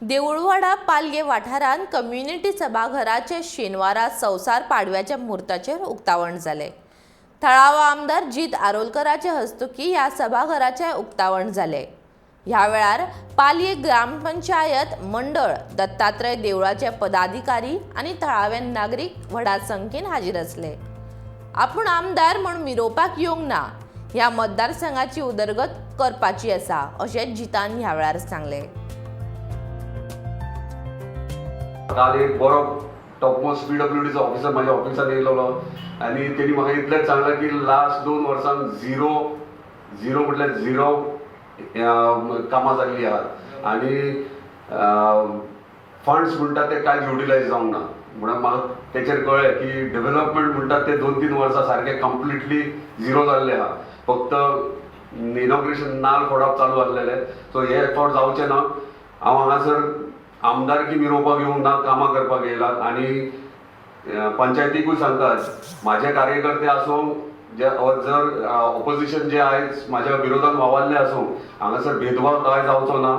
देऊळवाडा पालये वाठारांत कम्युनिटी सभाघराचे शेनवारा संवसार पाडव्याच्या म्हूर्ताचेर उक्तावण जालें. थळावो आमदार जीत आरोलकराचे हस्तुकीं ह्या सभाघराचें उक्तावण जालें. ह्या वेळार पालये ग्रामपंचायत मंडळ, दत्तात्रय देवळाचे पदाधिकारी आनी थळावे नागरीक व्हडा संख्येन हाजीर आसले. आपूण आमदार म्हूण मिरोवपाक येवंक ना, ह्या मतदारसंघाची उदरगत करपाची आसा अशें जितान ह्या वेळार सांगलें. काल एक बरो टॉपमोस्ट पीडब्ल्यूडीचो ऑफिसर म्हाज्या ऑफिसान येयलेलो आनी तेणी म्हाका इतलेंच सांगलें की लास्ट 2 वर्सांक झिरो, झिरो म्हटल्यार झिरो कामां जाल्लीं आहात आनी फंड्स म्हणटा ते कांयच युटिलायज जावंक ना. म्हणून म्हाका तेचेर कळ्ळें की डेव्हलपमेंट म्हणटा ते 2-3 वर्सां सारकें कंप्लिटली झिरो जाल्लें आहा. फक्त इनॉग्रेशन, नाल फोडप चालू आसलेलें. सो हे फावट जावचें ना. हांव हांगासर आमदारकी मिरोवपाक येवंक ना, कामां करपाक येयला. आनी पंचायतीकूय सांगता, माझे कार्यकर्ते आसूं जे or जर ऑपोजिशन जे आयज म्हाज्या विरोधान वावरले आसूं, हांगासर भेदभाव कांय जावचो ना.